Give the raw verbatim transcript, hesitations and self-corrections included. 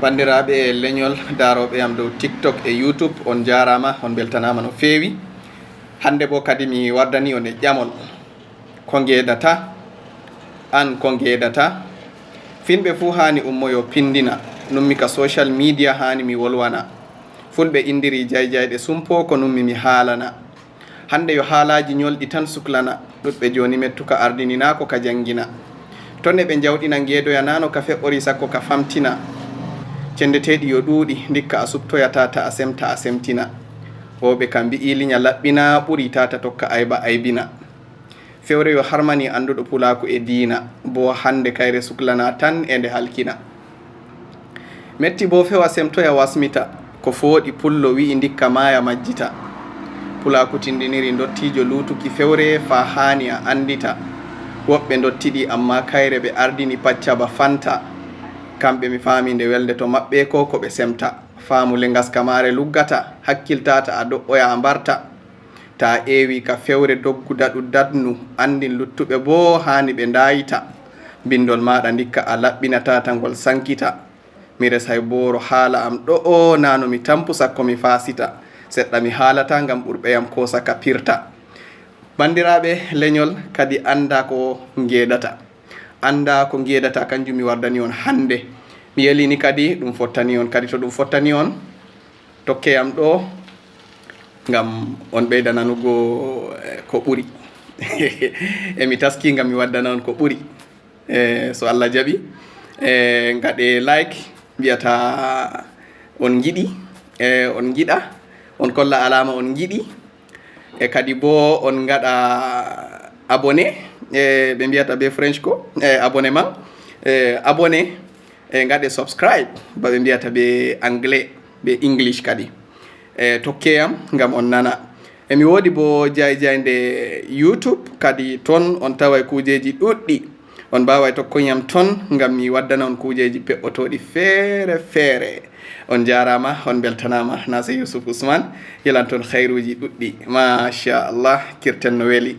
Banndiraaɓe leñol daarooɓe am dow TikTok e YouTube, on njaaraama, on mbeltanaama no feewi. Hannde boo kadi mi wardani on e ƴamol. Ko ngeedata? Aan ko ngeedata? Finɓe fuu haani ummoyoo pinndina. Nummi ka social media haani mi wolwana. Fulɓe inndiri jayjayɗe sumpoo ko nummi mi haalana. Hannde yo haalaaji ñolɗi tan suklana, ɗuɗɓe jooni mettu ka ardini naa ko ka janngina. Tone ɓe njawɗina ngeedoya naa no ka fe'ori sakko ka famtina. Cenndeteeɗi yo ɗuuɗi, ndikka a suɓtoya tata a semta a semtina. Wowɓe ka mbi'i liña laɓɓina ɓuri tata tokka ayba aybina. Fewre yo harmani annduɗo pulaaku e diina, boo hannde kayre suklana tan e nde halkina. Metti boo fewa semtoya wasmita, ko fooɗi pullo wi'i ndikka maaya majjita. Pulaaku tindiniri ndottiijo luutuki fewre faa haani a anndita. Woɓɓe ndottiɗi ammaa kayre ɓe ardini pacca ba fanta. Kamɓe mi faami nde welde to maɓɓe ko ko ɓe semta. Faamu le ngaska maare luggata, hakkil tata a do'oya a mbarta. Taa eewi ka fewre doggu daɗu daɗnu, anndin luttuɓe boo haani ɓe ndaayita. Binndol maaɗa ndikka a laɓɓina tata ngol sankita. Mi resay booro haala am ɗo'o naa no mi tampu sakko mi faasita. Seɗɗa mi haalata ngam ɓurɓe yam koosa ka pirta. Banndiraaɓe leñol kadi annda ko ngeedata. Annda ko ngeedata kanjum mi wardani on hannde. Mi yelini kadi ɗum fottani on kadi to ɗum fottani on. Tokke yam ɗo ngam on ɓeyda nanugo eh, ko ɓuri. E mi taski ngam mi waddana on ko ɓuri. Eh, so Allah jaɓi. Eh, ngaɗe like, mbiyata on ngiɗi, eh, on ngiɗa, on kolla alaama on ngiɗi. E kadi boo on ngaɗa abonné, eh, ɓe mbiyata be French ko, eh, abonnement. Eh, abonné, e ngaɗe subscribe, ba ɓe mbiyata be anglais, be English kadi. E tokke yam ngam on nana. E mi woodi boo jayjaynde YouTube, kadi ton on taway kuujeeji ɗuɗɗi. On mbaaway tokkon yam ton ngam mi waddana on kuujeeji pe'otooɗi feere feere. On njaaraama, on mbeltanaama. Nasir Yusuf Usman, yelanton khayruuji ɗuɗɗi. Masha Allah, kirten no weli.